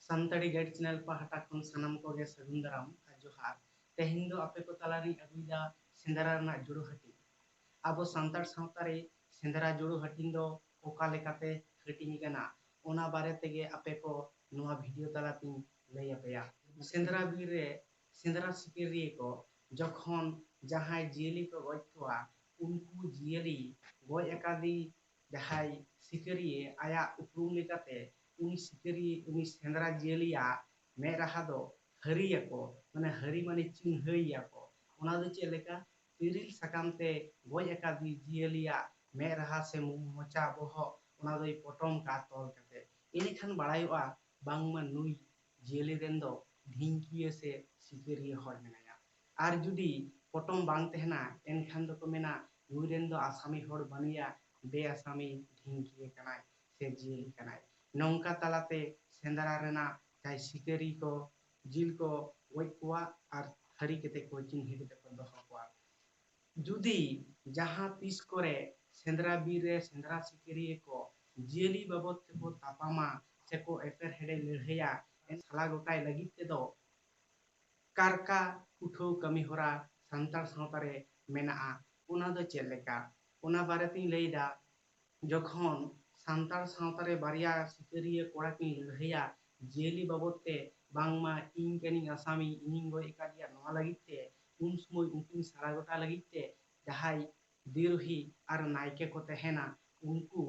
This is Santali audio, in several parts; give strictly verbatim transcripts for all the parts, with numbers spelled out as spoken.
ᱥᱟᱱᱛᱟᱲᱤ ᱜᱟᱭᱤᱰ ᱪᱮᱱᱮᱞ ᱯᱟᱦᱴᱟ ᱠᱷᱚᱱ ᱥᱟᱱᱟᱢ ᱠᱚᱜᱮ ᱥᱟᱹᱜᱩᱱ ᱫᱟᱨᱟᱢ ᱟᱨ ᱡᱚᱦᱟᱨ᱾ ᱛᱮᱦᱮᱧ ᱫᱚ ᱟᱯᱮ ᱠᱚ ᱛᱟᱞᱟᱨᱤᱧ ᱟᱹᱜᱩᱭᱮᱫᱟ ᱥᱮᱸᱫᱽᱨᱟ ᱨᱮᱱᱟᱜ ᱡᱩᱲᱩ ᱦᱟᱹᱴᱤᱧ᱾ ᱟᱵᱚ ᱥᱟᱱᱛᱟᱲ ᱥᱟᱶᱛᱟ ᱨᱮ ᱥᱮᱸᱫᱽᱨᱟ ᱡᱩᱲᱩ ᱦᱟᱹᱴᱤᱧ ᱫᱚ ᱚᱠᱟ ᱞᱮᱠᱟᱛᱮ ᱦᱟᱹᱴᱤᱧ ᱟᱠᱟᱱᱟ, ᱚᱱᱟ ᱵᱟᱨᱮ ᱛᱮᱜᱮ ᱟᱯᱮ ᱠᱚ ᱱᱚᱣᱟ ᱵᱷᱤᱰᱤᱭᱳ ᱛᱟᱞᱟᱛᱤᱧ ᱞᱟᱹᱭ ᱟᱯᱮᱭᱟ᱾ ᱥᱮᱸᱫᱽᱨᱟ ᱵᱤᱨ ᱨᱮ ᱥᱮᱸᱫᱽᱨᱟ ᱥᱤᱠᱟᱹᱨᱤᱭᱟᱹ ᱠᱚ ᱡᱚᱠᱷᱚᱱ ᱡᱟᱦᱟᱸᱭ ᱡᱤᱭᱟᱹᱞᱤ ᱠᱚ ᱜᱚᱡ ᱠᱚᱣᱟ, ᱩᱱᱠᱩ ᱡᱤᱭᱟᱹᱞᱤ ᱜᱚᱡ ᱟᱠᱟᱫᱤ ᱡᱟᱦᱟᱸᱭ ᱥᱤᱠᱟᱹᱨᱤᱭᱟᱹ ᱟᱭᱟᱜ ᱩᱯᱨᱩᱢ ᱞᱮᱠᱟᱛᱮ ᱩᱱᱤ ᱥᱤᱠᱟᱹᱨᱤᱭᱟᱹ, ᱩᱱᱤ ᱥᱮᱸᱫᱽᱨᱟ ᱡᱤᱭᱟᱹᱞᱤᱭᱟᱜ ᱢᱮᱫ ᱨᱟᱦᱟ ᱫᱚ ᱦᱟᱹᱨᱤᱭᱟᱠᱚ, ᱢᱟᱱᱮ ᱦᱟᱹᱨᱤ ᱢᱟᱱᱮ ᱪᱤᱱᱦᱟᱹᱭᱮᱭᱟᱠᱚ᱾ ᱚᱱᱟ ᱫᱚ ᱪᱮᱫ ᱞᱮᱠᱟ? ᱛᱤᱨᱤᱞ ᱥᱟᱠᱟᱢ ᱛᱮ ᱜᱚᱡ ᱟᱠᱟᱫᱤ ᱡᱤᱭᱟᱹᱞᱤᱭᱟᱜ ᱢᱮᱫ ᱨᱟᱦᱟ ᱥᱮ ᱢᱚᱪᱟ ᱵᱚᱦᱚᱜ ᱚᱱᱟ ᱫᱚᱭ ᱯᱚᱴᱚᱢ ᱠᱟᱜᱼᱟ ᱛᱚᱞ ᱠᱟᱛᱮ᱾ ᱤᱱᱟᱹᱠᱷᱟᱱ ᱵᱟᱲᱟᱭᱚᱜᱼᱟ ᱵᱟᱝᱢᱟ ᱱᱩᱭ ᱡᱤᱭᱟᱹᱞᱤ ᱨᱮᱱ ᱫᱚ ᱰᱷᱤᱝᱠᱤᱭᱟᱹ ᱥᱮ ᱥᱤᱠᱟᱹᱨᱤᱭᱟᱹ ᱦᱚᱲ ᱢᱮᱱᱟᱭᱟ᱾ ᱟᱨ ᱡᱩᱫᱤ ᱯᱚᱴᱚᱢ ᱵᱟᱝ ᱛᱟᱦᱮᱱᱟ, ᱮᱱᱠᱷᱟᱱ ᱫᱚᱠᱚ ᱢᱮᱱᱟ ᱱᱩᱭ ᱨᱮᱱ ᱫᱚ ᱟᱥᱟᱢᱤ ᱦᱚᱲ ᱵᱟᱹᱱᱩᱭᱟ, ᱵᱮᱼᱟᱥᱟᱢᱤ ᱰᱷᱤᱝᱠᱤᱭᱟᱹ ᱠᱟᱱᱟᱭ ᱥᱮ ᱡᱤᱭᱟᱹᱞᱤ ᱠᱟᱱᱟᱭ᱾ ᱱᱚᱝᱠᱟ ᱛᱟᱞᱟᱛᱮ ᱥᱮᱸᱫᱽᱨᱟ ᱨᱮᱱᱟᱜ ᱡᱟᱦᱟᱸᱭ ᱥᱤᱠᱟᱹᱨᱤ ᱠᱚ ᱡᱤᱞ ᱠᱚ ᱜᱚᱡ ᱠᱚᱣᱟ ᱟᱨ ᱦᱟᱹᱨᱤ ᱠᱟᱛᱮ ᱠᱚ ᱪᱤᱱᱦᱟᱹ ᱠᱟᱛᱮ ᱠᱚ ᱫᱚᱦᱚ ᱠᱚᱣᱟ᱾ ᱡᱩᱫᱤ ᱡᱟᱦᱟᱸ ᱛᱤᱥ ᱠᱚᱨᱮ ᱥᱮᱸᱫᱽᱨᱟ ᱵᱤᱨ ᱨᱮ ᱥᱮᱸᱫᱽᱨᱟ ᱥᱤᱠᱟᱹᱨᱤᱭᱟᱹ ᱠᱚ ᱡᱤᱭᱟᱹᱞᱤ ᱵᱟᱵᱚᱫ ᱛᱮᱠᱚ ᱛᱟᱯᱟᱢᱟ ᱥᱮᱠᱚ ᱮᱯᱮᱨ ᱦᱮᱰᱮᱡ ᱞᱟᱹᱲᱦᱟᱹᱭᱟ, ᱥᱟᱞᱟ ᱜᱚᱴᱟᱭ ᱞᱟᱹᱜᱤᱫ ᱛᱮᱫᱚ ᱠᱟᱨᱠᱟ ᱩᱴᱷᱟᱹᱣ ᱠᱟᱹᱢᱤ ᱦᱚᱨᱟ ᱥᱟᱱᱛᱟᱲ ᱥᱟᱶᱛᱟ ᱨᱮ ᱢᱮᱱᱟᱜᱼᱟ᱾ ᱚᱱᱟ ᱫᱚ ᱪᱮᱫ ᱞᱮᱠᱟ? ᱚᱱᱟ ᱵᱟᱨᱮᱛᱤᱧ ᱞᱟᱹᱭᱫᱟ᱾ ᱡᱚᱠᱷᱚᱱ ᱥᱟᱱᱛᱟᱲ ᱥᱟᱶᱛᱟ ᱨᱮ ᱵᱟᱨᱭᱟ ᱥᱤᱠᱟᱹᱨᱤᱭᱟᱹ ᱠᱚᱲᱟ ᱠᱤᱱ ᱞᱟᱹᱲᱦᱟᱹᱭᱟ ᱡᱤᱭᱟᱹᱞᱤ ᱵᱟᱵᱚᱫ ᱛᱮ, ᱵᱟᱝᱢᱟ ᱤᱧ ᱠᱟᱹᱱᱤᱧ ᱟᱥᱟᱢᱤ, ᱤᱧᱤᱧ ᱜᱚᱡ ᱟᱠᱟᱫᱮᱭᱟ, ᱱᱚᱣᱟ ᱞᱟᱹᱜᱤᱫ ᱛᱮ, ᱩᱱ ᱥᱚᱢᱚᱭ ᱩᱱᱠᱤᱱ ᱥᱟᱞᱟ ᱜᱚᱴᱟ ᱞᱟᱹᱜᱤᱫ ᱛᱮ ᱡᱟᱦᱟᱸᱭ ᱫᱤᱨᱳᱦᱤ ᱟᱨ ᱱᱟᱭᱠᱮ ᱠᱚ ᱛᱟᱦᱮᱱᱟ, ᱩᱱᱠᱩ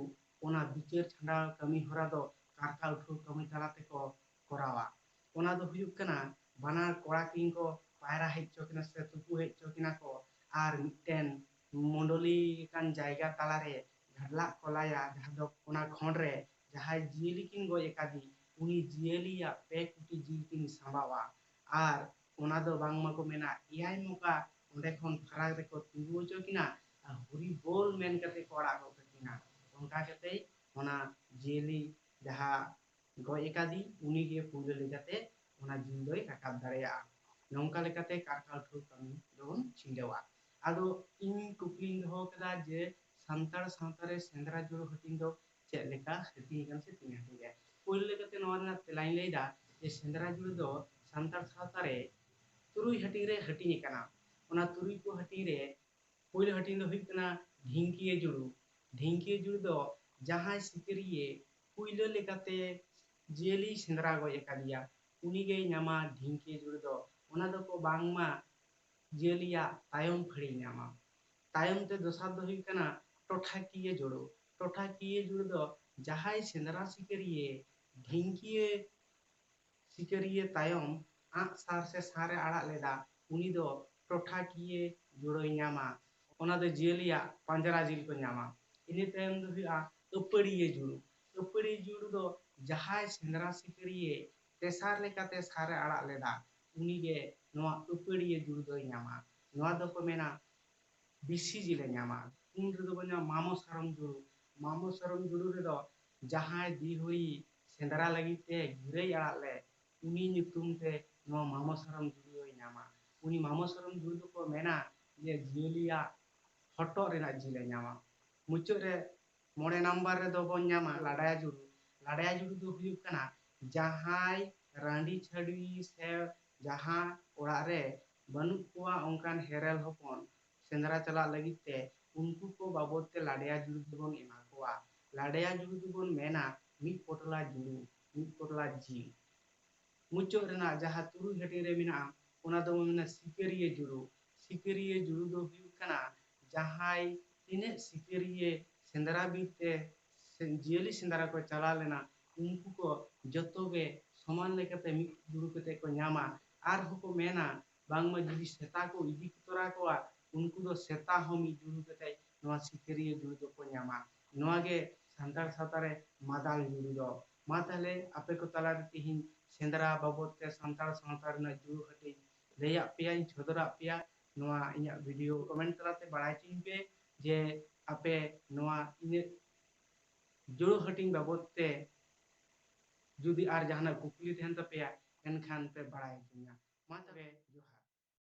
ᱚᱱᱟ ᱵᱤᱪᱟᱹᱨ ᱪᱷᱟᱰᱟᱣ ᱠᱟᱹᱢᱤ ᱦᱚᱨᱟ ᱫᱚ ᱠᱟᱨᱠᱟ ᱩᱴᱷᱟᱹᱣ ᱠᱟᱹᱢᱤ ᱛᱟᱞᱟ ᱛᱮᱠᱚ ᱠᱚᱨᱟᱣᱟ᱾ ᱚᱱᱟ ᱫᱚ ᱦᱩᱭᱩᱜ ᱠᱟᱱᱟ ᱵᱟᱱᱟᱨ ᱠᱚᱲᱟ ᱠᱤᱱ ᱠᱚ ᱯᱟᱭᱨᱟ ᱦᱮᱡ ᱦᱚᱪᱚ ᱠᱤᱱᱟ ᱥᱮ ᱛᱩᱯᱩ ᱦᱮᱡ ᱦᱚᱪᱚ ᱠᱤᱱᱟ ᱠᱚ, ᱟᱨ ᱢᱤᱫᱴᱮᱱ ᱢᱚᱸᱰᱚᱞᱤ ᱞᱮᱠᱟᱱ ᱡᱟᱭᱜᱟ ᱛᱟᱞᱟᱨᱮ ᱜᱷᱟᱰᱞᱟᱜ ᱠᱚ ᱞᱟᱭᱟ, ᱡᱟᱦᱟᱸ ᱫᱚ ᱚᱱᱟ ᱠᱷᱚᱸᱰ ᱨᱮ ᱡᱟᱦᱟᱸᱭ ᱡᱤᱭᱟᱹᱞᱤ ᱠᱤᱱ ᱜᱚᱡ ᱟᱠᱟᱫᱮ, ᱩᱱᱤ ᱡᱤᱭᱟᱹᱞᱤᱭᱟᱜ ᱯᱮ ᱠᱩᱴᱤ ᱡᱤᱞ ᱠᱤᱱ ᱥᱟᱸᱵᱟᱣᱟ᱾ ᱟᱨ ᱚᱱᱟ ᱫᱚ ᱵᱟᱝᱢᱟ ᱠᱚ ᱢᱮᱱᱟ ᱮᱭᱟᱭ ᱢᱚᱠᱟ ᱚᱸᱰᱮ ᱠᱷᱚᱱ ᱯᱷᱟᱨᱟᱠ ᱨᱮᱠᱚ ᱛᱤᱸᱜᱩ ᱦᱚᱪᱚ ᱠᱤᱱᱟ ᱟᱨ ᱦᱩᱨᱤ ᱵᱳᱞ ᱢᱮᱱ ᱠᱟᱛᱮ ᱠᱚ ᱟᱲᱟᱜ ᱜᱚᱫ ᱠᱟᱹᱠᱤᱱᱟ᱾ ᱚᱱᱠᱟ ᱠᱟᱛᱮ ᱚᱱᱟ ᱡᱤᱭᱟᱹᱞᱤ ᱡᱟᱦᱟᱸ ᱜᱚᱡ ᱟᱠᱟᱫᱤ ᱩᱱᱤᱜᱮ ᱯᱩᱭᱞᱩ ᱞᱮᱠᱟᱛᱮ ᱚᱱᱟ ᱡᱤᱞ ᱫᱚᱭ ᱨᱟᱠᱟᱵ ᱫᱟᱲᱮᱭᱟᱜᱼᱟ᱾ ᱱᱚᱝᱠᱟ ᱞᱮᱠᱟᱛᱮ ᱠᱟᱨᱠᱟ ᱩᱴᱷᱟᱹᱣ ᱠᱟᱹᱢᱤ ᱫᱚᱵᱚᱱ ᱪᱷᱤᱸᱰᱟᱹᱣᱟ᱾ ᱟᱫᱚ ᱤᱧ ᱠᱩᱠᱞᱤᱧ ᱫᱚᱦᱚ ᱠᱮᱫᱟ ᱡᱮ ᱥᱟᱱᱛᱟᱲ ᱥᱟᱶᱛᱟ ᱨᱮ ᱥᱮᱸᱫᱽᱨᱟ ᱡᱩᱲᱩ ᱦᱟᱹᱴᱤᱧ ᱫᱚ ᱪᱮᱫ ᱞᱮᱠᱟ ᱦᱟᱹᱴᱤᱧ ᱟᱠᱟᱱᱟ ᱥᱮ ᱛᱤᱱᱟᱹᱜ ᱦᱟᱹᱴᱤᱧ ᱨᱮ? ᱯᱳᱭᱞᱳ ᱞᱮᱠᱟᱛᱮ ᱱᱚᱣᱟ ᱨᱮᱱᱟᱜ ᱛᱮᱞᱟᱧ ᱞᱟᱹᱭᱫᱟ ᱡᱮ ᱥᱮᱸᱫᱽᱨᱟ ᱡᱩᱲᱩ ᱫᱚ ᱥᱟᱱᱛᱟᱲ ᱥᱟᱶᱛᱟ ᱨᱮ ᱛᱩᱨᱩᱭ ᱦᱟᱹᱴᱤᱧ ᱨᱮ ᱦᱟᱹᱴᱤᱧ ᱟᱠᱟᱱᱟ᱾ ᱚᱱᱟ ᱛᱩᱨᱩᱭ ᱠᱚ ᱦᱟᱹᱴᱤᱧ ᱨᱮ ᱯᱳᱭᱞᱳ ᱦᱟᱹᱴᱤᱧ ᱫᱚ ᱦᱩᱭᱩᱜ ᱠᱟᱱᱟ ᱰᱷᱤᱝᱠᱤᱭᱟᱹ ᱡᱩᱲᱩ᱾ ᱰᱷᱤᱝᱠᱤᱭᱟᱹ ᱡᱩᱲᱩ ᱫᱚ ᱡᱟᱦᱟᱸᱭ ᱥᱤᱠᱟᱹᱨᱤᱭᱟᱹ ᱯᱳᱭᱞᱳ ᱞᱮᱠᱟᱛᱮ ᱡᱤᱭᱟᱹᱞᱤ ᱥᱮᱸᱫᱽᱨᱟ ᱜᱚᱡ ᱟᱠᱟᱫᱮᱭᱟ, ᱩᱱᱤᱜᱮᱭ ᱧᱟᱢᱟ ᱰᱷᱤᱝᱠᱤᱭᱟᱹ ᱡᱩᱲᱩ ᱫᱚ᱾ ᱚᱱᱟ ᱫᱚᱠᱚ ᱵᱟᱝᱢᱟ ᱡᱤᱭᱟᱹᱞᱤᱭᱟᱜ ᱛᱟᱭᱚᱢ ᱯᱷᱟᱹᱲᱤ ᱧᱟᱢᱟ᱾ ᱛᱟᱭᱚᱢ ᱛᱮ ᱫᱚᱥᱟᱨ ᱫᱚ ᱦᱩᱭᱩᱜ ᱠᱟᱱᱟ ᱴᱚᱴᱷᱟᱠᱤᱭᱟᱹ ᱡᱩᱲᱩ᱾ ᱴᱚᱴᱷᱟᱠᱤᱭᱟᱹ ᱡᱩᱲᱩ ᱫᱚ ᱡᱟᱦᱟᱸᱭ ᱥᱮᱸᱫᱽᱨᱟ ᱥᱤᱠᱟᱹᱨᱤᱭᱟᱹ ᱰᱷᱤᱝᱠᱤᱭᱟᱹ ᱥᱤᱠᱟᱹᱨᱤᱭᱟᱹ ᱛᱟᱭᱚᱢ ᱟᱸᱜ ᱥᱟᱨ ᱥᱮ ᱥᱟᱨ ᱮ ᱟᱲᱟᱜ ᱞᱮᱫᱟ, ᱩᱱᱤ ᱫᱚ ᱴᱚᱴᱷᱟᱠᱤᱭᱟᱹ ᱡᱩᱲᱩᱭ ᱧᱟᱢᱟ᱾ ᱚᱱᱟ ᱫᱚ ᱡᱤᱭᱟᱹᱞᱤᱭᱟᱜ ᱯᱟᱸᱡᱽᱨᱟ ᱡᱤᱞ ᱠᱚ ᱧᱟᱢᱟ᱾ ᱤᱱᱟᱹ ᱛᱟᱭᱚᱢ ᱫᱚ ᱦᱩᱭᱩᱜᱼᱟ ᱟᱹᱯᱟᱹᱲᱤᱭᱟᱹ ᱡᱩᱲᱩ᱾ ᱟᱹᱯᱟᱹᱲᱤᱭᱟᱹ ᱡᱩᱲᱩ ᱫᱚ ᱡᱟᱦᱟᱸᱭ ᱥᱮᱸᱫᱽᱨᱟ ᱥᱤᱠᱟᱹᱨᱤᱭᱟᱹ ᱛᱮᱥᱟᱨ ᱞᱮᱠᱟᱛᱮ ᱥᱟᱨ ᱮ ᱟᱲᱟᱜ ᱞᱮᱫᱟ, ᱩᱱᱤᱜᱮ ᱱᱚᱣᱟ ᱟᱹᱯᱟᱹᱲᱤᱭᱟᱹ ᱡᱩᱲᱩ ᱫᱚᱭ ᱧᱟᱢᱟ᱾ ᱱᱚᱣᱟ ᱫᱚᱠᱚ ᱢᱮᱱᱟ ᱵᱤᱥᱤ ᱡᱤᱞᱮ ᱧᱟᱢᱟ᱾ ᱩᱱ ᱨᱮᱫᱚ ᱵᱚᱱ ᱧᱟᱢᱟ ᱢᱟᱢᱚ ᱥᱟᱨᱚᱢ ᱡᱩᱲᱩ᱾ ᱢᱟᱢᱚ ᱥᱟᱨᱚᱢ ᱡᱩᱲᱩ ᱨᱮᱫᱚ ᱡᱟᱦᱟᱸᱭ ᱫᱤᱦᱩᱭ ᱥᱮᱸᱫᱽᱨᱟ ᱞᱟᱹᱜᱤᱫ ᱛᱮ ᱜᱤᱨᱟᱹᱭ ᱟᱲᱟᱜ ᱞᱮ, ᱩᱱᱤ ᱧᱩᱛᱩᱢ ᱛᱮ ᱱᱚᱣᱟ ᱢᱟᱢᱚ ᱥᱟᱨᱚᱢ ᱡᱩᱲᱩ ᱫᱚᱭ ᱧᱟᱢᱟ᱾ ᱩᱱᱤ ᱢᱟᱢᱚ ᱥᱟᱨᱚᱢ ᱡᱩᱲᱩ ᱫᱚᱠᱚ ᱢᱮᱱᱟ ᱡᱮ ᱡᱤᱭᱟᱹᱞᱤᱭᱟᱜ ᱦᱚᱴᱚᱜ ᱨᱮᱱᱟᱜ ᱡᱤᱞᱮ ᱧᱟᱢᱟ᱾ ᱢᱩᱪᱟᱹᱫ ᱨᱮ ᱢᱚᱬᱮ ᱱᱟᱢᱵᱟᱨ ᱨᱮᱫᱚ ᱵᱚᱱ ᱧᱟᱢᱟ ᱞᱟᱰᱟᱭᱟ ᱡᱩᱲᱩ᱾ ᱞᱟᱰᱟᱭᱟ ᱡᱩᱲᱩ ᱫᱚ ᱦᱩᱭᱩᱜ ᱠᱟᱱᱟ ᱡᱟᱦᱟᱸᱭ ᱨᱟᱺᱰᱤ ᱪᱷᱟᱹᱰᱣᱤ ᱥᱮ ᱡᱟᱦᱟᱸ ᱚᱲᱟᱜ ᱨᱮ ᱵᱟᱹᱱᱩᱜ ᱠᱚᱣᱟ ᱚᱱᱠᱟᱱ ᱦᱮᱨᱮᱞ ᱦᱚᱯᱚᱱ ᱥᱮᱸᱫᱽᱨᱟ ᱪᱟᱞᱟᱜ ᱞᱟᱹᱜᱤᱫ ᱛᱮ, ᱩᱱᱠᱩ ᱠᱚ ᱵᱟᱵᱚᱫ ᱛᱮ ᱞᱟᱰᱟᱭᱟ ᱡᱩᱲᱩ ᱫᱚᱵᱚᱱ ᱮᱢᱟ ᱠᱚᱣᱟ᱾ ᱞᱟᱰᱟᱭᱟ ᱡᱩᱲᱩ ᱫᱚᱵᱚᱱ ᱢᱮᱱᱟ ᱢᱤᱫ ᱯᱚᱴᱞᱟ ᱡᱩᱲᱩ, ᱢᱤᱫ ᱯᱚᱴᱞᱟ ᱡᱤᱞ᱾ ᱢᱩᱪᱟᱹᱫ ᱨᱮᱱᱟᱜ ᱡᱟᱦᱟᱸ ᱛᱩᱨᱩᱭ ᱦᱟᱹᱴᱤᱧ ᱨᱮ ᱢᱮᱱᱟᱜᱼᱟ, ᱚᱱᱟ ᱫᱚᱵᱚᱱ ᱢᱮᱱᱟ ᱥᱤᱠᱟᱹᱨᱤᱭᱟᱹ ᱡᱩᱲᱩ᱾ ᱥᱤᱠᱟᱹᱨᱤᱭᱟᱹ ᱡᱩᱲᱩ ᱫᱚ ᱦᱩᱭᱩᱜ ᱠᱟᱱᱟ ᱡᱟᱦᱟᱸᱭ ᱛᱤᱱᱟᱹᱜ ᱥᱤᱠᱟᱹᱨᱤᱭᱟᱹ ᱥᱮᱸᱫᱽᱨᱟ ᱵᱤᱨ ᱛᱮ ᱥᱮ ᱡᱤᱭᱟᱹᱞᱤ ᱥᱮᱸᱫᱽᱨᱟ ᱠᱚ ᱪᱟᱞᱟᱣ ᱞᱮᱱᱟ, ᱩᱱᱠᱩ ᱠᱚ ᱡᱚᱛᱚ ᱜᱮ ᱥᱚᱢᱟᱱ ᱞᱮᱠᱟᱛᱮ ᱢᱤᱫ ᱡᱩᱲᱩ ᱠᱟᱛᱮ ᱠᱚ ᱧᱟᱢᱟ᱾ ᱟᱨᱦᱚᱸ ᱠᱚ ᱢᱮᱱᱟ ᱵᱟᱝᱢᱟ ᱡᱩᱫᱤ ᱥᱮᱛᱟ ᱠᱚ ᱤᱫᱤ ᱛᱚᱨᱟ ᱠᱚᱣᱟ, ᱩᱱᱠᱩ ᱫᱚ ᱥᱮᱛᱟ ᱦᱚᱸ ᱢᱤᱫ ᱡᱩᱲᱩ ᱠᱟᱛᱮ ᱱᱚᱣᱟ ᱥᱤᱠᱟᱹᱨᱤᱭᱟᱹ ᱡᱩᱲᱩ ᱫᱚᱠᱚ ᱧᱟᱢᱟ᱾ ᱱᱚᱣᱟ ᱜᱮ ᱥᱟᱱᱛᱟᱲ ᱥᱟᱶᱛᱟ ᱨᱮ ᱢᱟᱫᱟᱞ ᱡᱩᱲᱩ ᱫᱚ᱾ ᱢᱟ ᱛᱟᱦᱞᱮ ᱟᱯᱮ ᱠᱚ ᱛᱟᱞᱟᱨᱮ ᱛᱤᱦᱤᱧ ᱥᱮᱸᱫᱽᱨᱟ ᱵᱟᱵᱚᱫ ᱛᱮ ᱥᱟᱱᱛᱟᱲ ᱥᱟᱶᱛᱟ ᱨᱮᱱᱟᱜ ᱡᱩᱲᱩ ᱦᱟᱹᱴᱤᱧ ᱞᱟᱹᱭᱟᱫ ᱯᱮᱭᱟᱧ, ᱥᱚᱫᱚᱨᱟᱫ ᱯᱮᱭᱟ᱾ ᱱᱚᱣᱟ ᱤᱧᱟᱹᱜ video comment ᱛᱟᱞᱟᱛᱮ ᱵᱟᱲᱟᱭ ᱦᱚᱪᱚᱧ ᱯᱮ ᱡᱮ ᱟᱯᱮ ᱱᱚᱣᱟ ᱤᱧᱟᱹᱜ ᱡᱩᱲᱩ ᱦᱟᱹᱴᱤᱧ ᱵᱟᱵᱚᱫ ᱛᱮ ᱡᱩᱫᱤ ᱟᱨ ᱡᱟᱦᱟᱱᱟᱜ ᱠᱩᱠᱞᱤ ᱛᱟᱦᱮᱱ ᱛᱟᱯᱮᱭᱟ, ᱮᱱᱠᱷᱟᱱ ᱯᱮ ᱵᱟᱲᱟᱭ ᱦᱚᱪᱚᱧᱟ᱾ ᱢᱟ ᱛᱚᱵᱮ, ᱡᱚᱦᱟᱨ᱾